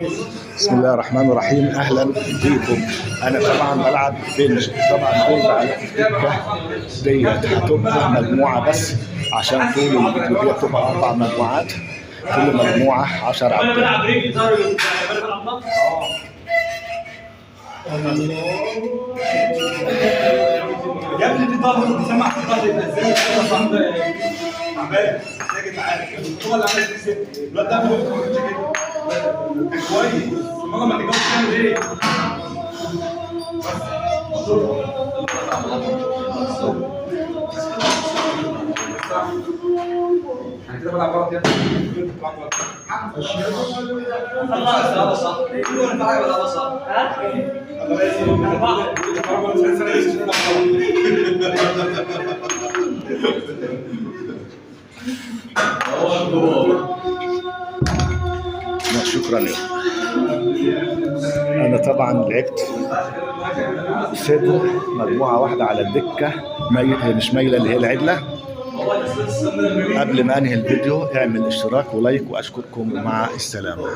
بسم الله الرحمن الرحيم. اهلا بيكم. انا طبعا بلعب بنج، طبعا بنج على الدكة ديت هتبقى مجموعة بس عشان طول الفيديو، هي بتبقى 4 مجموعات، كل مجموعة 10 عدات. يا ابني دي ظهر، دي سمع في ظهري، يبقى ازاي كده صاحبي؟ تعبان ازاي يا جدعان؟ البطولة اللي عملت دي ست، الواد ده ما كانش كده، كان كويس. امال لما تتجوز تعمل ايه؟ انا كده بلعب غلط يا ابني، بلعب غلط. خلاص صح، كله انا في حاجة بلعبها صح. الله يسلمك. شكرا لكم. انا طبعا لعبت صدر مجموعة واحدة على الدكة، مش مايلة اللي هي العدله. قبل ما انهي الفيديو اعمل اشتراك ولايك، واشكركم ومع السلامة.